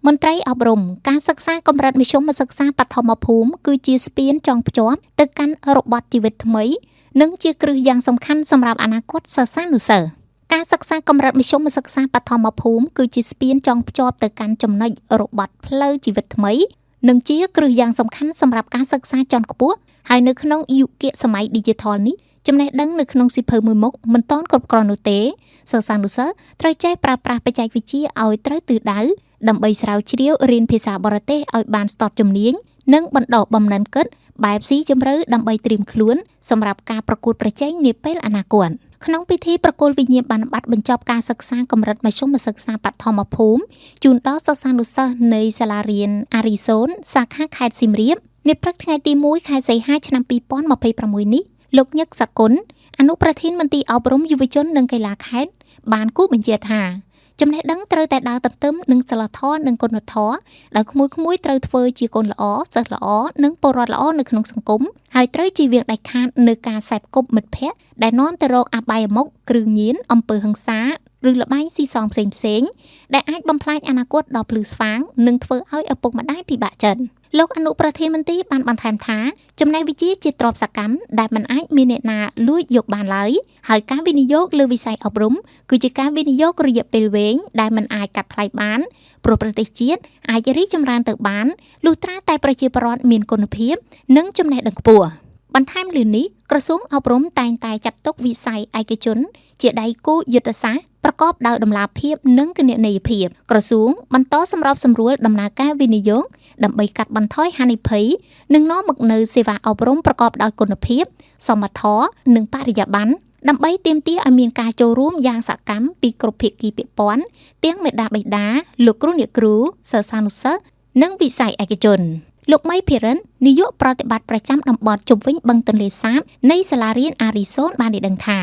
មន្ត្រីអប់រំការសិក្សាកម្រិតមធ្យមសិក្សាបឋមភូមិគឺជាស្ពានចងភ្ជាប់ទៅកាន់របត់ជីវិតថ្មីនិងជាគ្រឹះយ៉ាងសំខាន់សម្រាប់អនាគតសិស្សានុសិស្សការសិក្សាកម្រិតមធ្យមសិក្សាបឋមភូមិគឺជាស្ពានចងភ្ជាប់ទៅកាន់ចំណុចរបត់ផ្លូវជីវិតថ្មីនិងជាគ្រឹះយ៉ាងសំខាន់សម្រាប់ការសិក្សាជាន់ខ្ពស់ហើយនៅក្នុងយុគសម័យ Digital នេះចំណេះដឹងនៅក្នុងសៀវភៅមួយមុខមិនទាន់គ្រប់គ្រាន់នោះទេសិស្សានុសិស្សត្រូវចេះប្រើប្រាស់បច្ចេកវិទ្យាឲ្យត្រូវទិសដៅដើម្បីស្រាវជ្រាវរៀនភាសាបរទេសឲ្យបានស្ទាត់ជំនាញនិងបណ្ដុះបំណិនគិតបែបស៊ីជម្រៅដើម្បីត្រៀមខ្លួនសម្រាប់ការប្រកួតប្រជែងនាពេលអនាគតក្នុងពិធីប្រគល់វិញ្ញាបនបត្របញ្ចប់ការសិក្សាកម្រិតមធ្យមសិក្សាបឋមភូមិជូនដល់សិស្សានុសិស្សនៃសាលារៀនអារីសូនសាខាខេត្តសៀមរាបនាព្រឹកថ្ងៃទី1ខែសីហាឆ្នាំ2026នេះលោកញឹកសកុនអនុប្រធានមន្ទីរអប់រំយុវជននិងកីឡាខេត្តបានគូបញ្ជាក់ថាចំណេះដឹងត្រូវតែដើរទន្ទឹមនឹងសិលធម៌និងគុណធម៌ដោយក្មួយៗត្រូវធ្វើជាកូនល្អសិស្សល្អនិងពលរដ្ឋល្អនៅក្នុងសង្គមហើយត្រូវជៀសវាងដាច់ខាតនៅការសេពគប់មិត្តភ័ក្តិដែលនាំទៅរកអបាយមុខគ្រឿងញៀនអំពើហិង្សាឬល្បែងស៊ីសងផ្សេងៗដែលអាចបំផ្លាញអនាគតដ៏ភ្លឺស្វាងនិងធ្វើឲ្យឪពុកម្ដាយពិបាកចិត្តលោកអនុប្រធានមន្ទីរបានបន្ថែមថាចំណេះវិជ្ជាជាទ្រព្យសកម្មដែលមិនអាចមានអ្នកណាលួចយកបានឡើយហើយការវិនិយោគលើវិស័យអប់រំគឺជាការវិនិយោគរយៈពេលវែងដែលមិនអាចកាត់ថ្លៃបានព្រោះប្រទេសជាតិអាចរីកចម្រើនទៅបានលុះត្រាតែប្រជាពលរដ្ឋមានគុណភាពនិងចំណេះដឹងខ្ពស់បន្ថែមលើនេះក្រសួងអប់រំតែងតែចាត់ទុកវិស័យឯកជនជាដៃគូយុទ្ធសាស្ត្រប្រកបដោយតម្លាភាពនិងគណនេយ្យភាពក្រសួងបន្តសម្របសម្រួលដំណើរការវិនិយោគដើម្បីកាត់បន្ថយហានិភ័យនិងនាំមកនូវសេវាអប់រំប្រកបដោយគុណភាពសមធម៌និងបរិយាបន្នដើម្បីទាមទារឲ្យមានការចូលរួមយ៉ាងសកម្មពីគ្រប់ភាគីពាក់ព័ន្ធទាំងមាតាបិតាលោកគ្រូអ្នកគ្រូសិស្សានុសិស្សនិងវិស័យឯកជនលោកមីភិរិននាយកប្រតិបត្តិប្រចាំតំបន់ជុំវិញបឹងទន្លេសាបនៃសាលារៀនអារីសូនបានឲ្យដឹងថា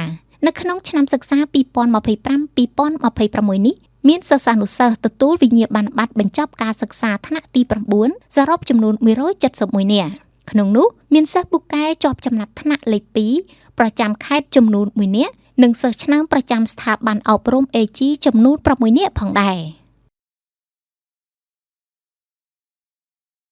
នៅក្នុងឆ្នាំសិក្សា 2025-2026 នេះមានសិស្សានុសិស្សទទួលវិញ្ញាបនបត្របញ្ចប់ការសិក្សាថ្នាក់ទី9សរុបចំនួន171នាក់ក្នុងនោះមានសិស្សពូកែជាប់ចំណាត់ថ្នាក់លេខ2ប្រចាំខេត្តចំនួន1នាក់និងសិស្សឆ្នើមប្រចាំស្ថាប័នអប់រំ AG ចំនួន6នាក់ផងដែរ។